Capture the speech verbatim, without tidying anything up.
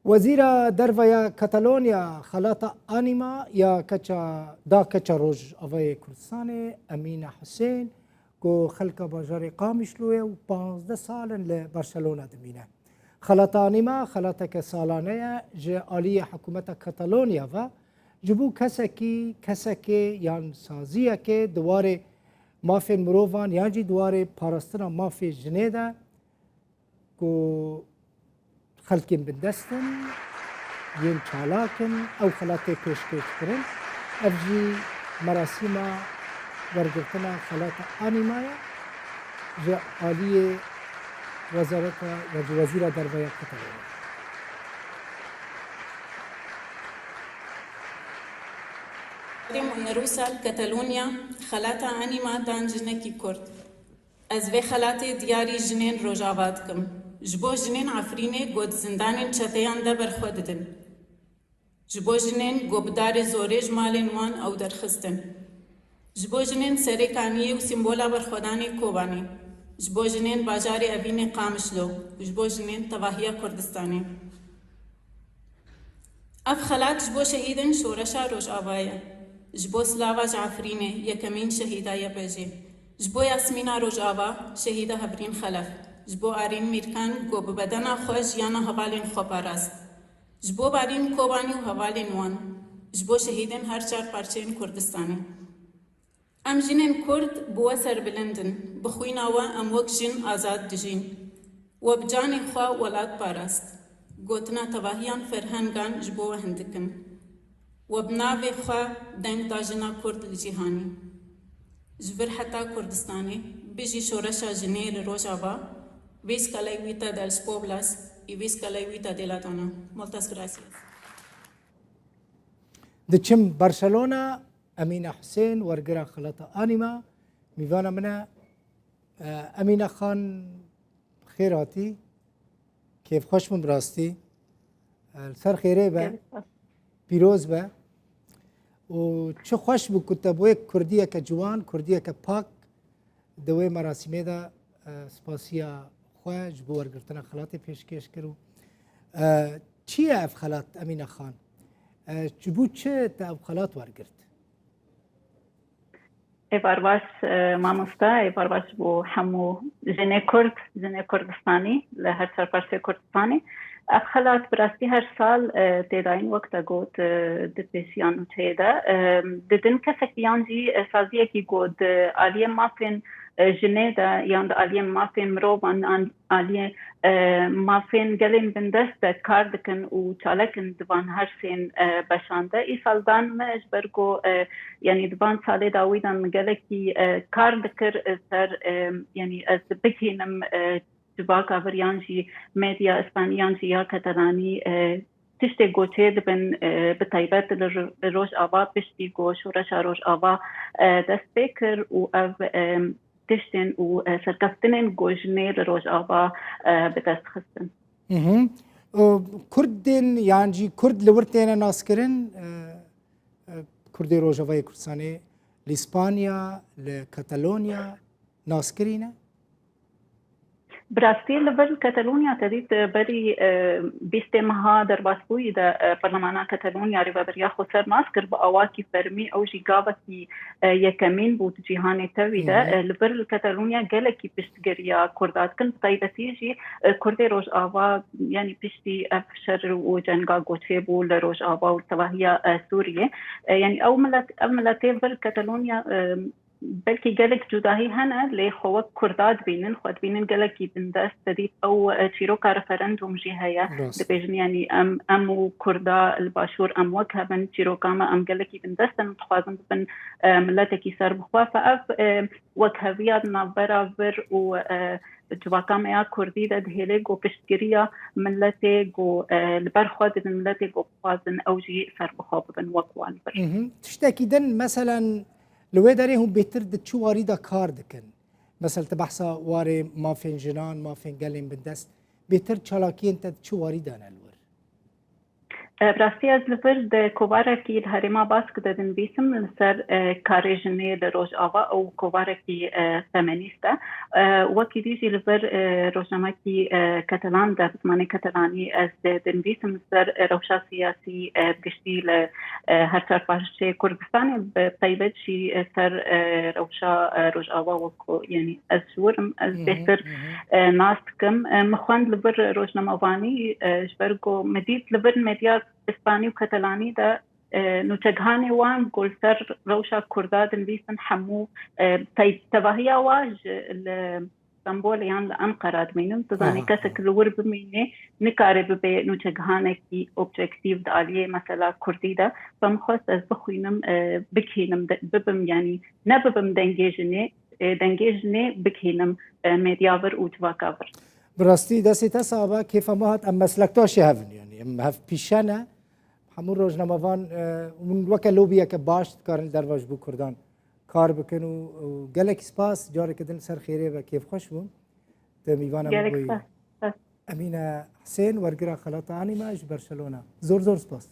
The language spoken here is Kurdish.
Wezîra Derve ya Katalonîa, xelata Anîma ya keça, da keça Rojavayê Kurdistanê, Emîne Husên, ku xelka bajarê Qamişlo ye û panzdeh sal in li Barcelona dimîne. Xelata Anîma xelateke salane ye ji aliyê hikûmeta Katalonîa ve, ji bo kesekî, kesekê yan saziyekê di warê mafên mirovan yan jî di warê parastina mafê jinê de ku xelkên bindest in, yên çalak in, ew xelat tê pêşkêş kirin. Ev jî merasîma wergirtina xelata Anîma ye ji aliyê wezareta ya ji Wezîra Derve ya Katalonîa. Rêmûn Rûsal, Katalonîa, xelata Anîma dan jinekî Kurd. Ez vê xelatê diyarî jinên Rojava dikim. Ji bo jinên Efrînê ku di zindanên çeteyan de berxwe didin. Ji bo jinên ku bi darê zorê ji malên wan ew derxistin. Ji bo jinên serê Kaniyê û sîmbola berxwedanê Kobanê. Ji bo jinên bajarê Evînê Qamişlo û ji bo jinên tevahiya Kurdistanê. Ev xelat ji bo şehîdên Şoreşa Rojava ye. Ji bo Slava ji Efrînê, yekemîn şehîda Y P J. Ji bo Yasmîna Rojava, şehîda Hevrîn Xelef. Ji bo Arîn Mîrkan, ku bi bedena xwe jiyana hevalên xwe parast. Ji bo Barîn Kobanî û hevalên wan. Ji bo şehîdên her çar parçeyên Kurdistanê. Em jinên Kurd bi we serbilind in. Bi xwîna we em wek jin azad dijîn. We bi canê xwe welat parast. Gotina tevahiyan ferhengan ji bo we hindik in. We bi navê xwe deng da jina Kurd li cîhanê. Ji vir heta Kurdistanê, bijî şoreşa jinê li Rojava, Visca la Vita dels Poblas û Visca la Vita della Donna. Moltes gràcies. Diçim Barcelona, Emîne Husên, wergira xelata Anîma, mîvana min e. E, Emîne Xan, xêr hatî. Kêfxweş bûm bi rastî. E, li ser xêrê be. Kêfxweş. Pîroz be. Û çi xweş bû ku te bi wê kurdiyeke ciwan, kurdiyeke pak di wê merasîmê de, e, spasiya xwe ji bo wergirtina xelatê pêşkêş kir û, e, çi ye ev xelat, Emîne Xan? E, ji bo çi te ev xelat wergirt? Êvar baş, e, mamoste, êvar baş bo hemû jinê Kurd, jinê Kurdistanî, li her çar parçeyê Kurdistanê. Ev xelat bi rastî her sal, e, tê dayîn, wek te got, e, di pêşiya nûçeyê de. E, didin kesekî yan jî, e, saziyekî ku di aliyê mafên, e, jinê de yan di aliyê mafên mirovan an aliyê, e, mafên gelên bindest de kar dikin û çalak in di van her sên, e, beşan de. Îsal dan me ji ber ku, e, yanî di van salê dawî de min gelekî, e, kar dikir, e, ser, e, yanî ez bigihînim, e, civaka vir yan jî medya îspanî yan jî ya katalanî, e, tiştê ku çêdibin, e, bi taybet li Ro-, Rojava piştî ku şoreşa Rojava, e, dest pê kir û ev, e, tiştên û, e, serkeftinên ku jinê li Rojava, e, bi dest xistin. Mhm. Û Kurdên yan jî Kurd li wir têne naskirin, e, e, Kurdê Rojavayê Kurdistanê li Îspanya, li Katalonya naskirî ne? Bi rastî li vir Katalonya te dît, e, berî, e, bîstê meha derbasbûyî de, e, Parlemana Katalonya rêveberiya xweser nas kir, bi awakî fermî ew jî gavekî, e, yekemîn bû di cîhanê tevî de. Hı hı. E, li vir li Katalonya gelekî piştgiriya Kurda dikin, bi taybetî jî, e, Kurdê Rojava, yanî piştî ev şer û cenga ku çêbû li Rojava û li tevahiya, e, Sûriyê. E, yanî ew milet, ev miletê vir Katalonya, e, belkî gelek cudahî hene, lê xwe wek Kurda dibînin, xwe dibînin gelekî bindest. Te dît ew, e, çîroka referandûm jî heye. Rast. Dibêjin, yanî em, em û Kurda li Başûr em wek hev in, çîroka me em gelekî bindest in, dixwazin bibin, e, miletekî serbixwe. Fe ev, e, wekheviya di navbera vir û, e, civaka me ya Kurdî de dihêle ku piştgiriya miletê ku, e, li ber xwe didin, miletê ku bixwazin ew jî serbixwe bibin wek wan vir. Mhm. Tiştekî din, meselen, li wê derê hûn bêtir di çi warî de kar dikin? Mesela, tu behsa warê mafên jinan, mafên gelên bindest, bêtir çalakiyên te di çi warî de ne li wir? E, bi rastî ez li vir di kovarekî li herêma Bask de dinivîsim li ser, e, karê jinê li Rojava û kovarekî, e, feminîst e. E, wekî dî jî li vir, e, rojnamekî, e, Ketelan de bi zimanê Ketelanî ez, e, dinivîsim li ser, e, rewşa siyasî, e, bi giştî li, e, her çar parçeyê Kurdistanê, bi taybet jî, e, ser, e, rewşa, e, Rojava wek ku, yanî ez ji wir im, ez bêhtir, e, nas dikim. E, min xwend li vir rojnamevanî, e, ji ber ku min dît li vir medya Îspanî û Ketelanî de, e, nûçegihanê wan ku li ser rewşa Kurda dinivîsin hemû, e, tey-, tevahiya wa ji li Stenbolê yan li Enqera dimînin. Tu zanî, kesek li wir bimîne, nikare bibe nûçegihanekî objektîf di aliyê mesela Kurdî de. Min xwest ez bixwînim, e, bikînim, de, bibim, yanî ne bibim dengê jinê, e, dengê jinê bikînim, e, medya vir û civaka vir. Bi rastî destê te sax be, kêfa me hat, em meslektaşê hev in, yanî em hev pîşe ne. Hemû rojnamevan, e, hûn weke lobiyeke baş dikarin li derva ji bo Kurdan kar bikin û, û gelekî spas, careke din li ser xêrê be, kêfxweş bûm. Te mîvana min bûyî. Gelek spas. Emîne Husên, wergira xelata Anîme ji Barcelona. Zor zor spas.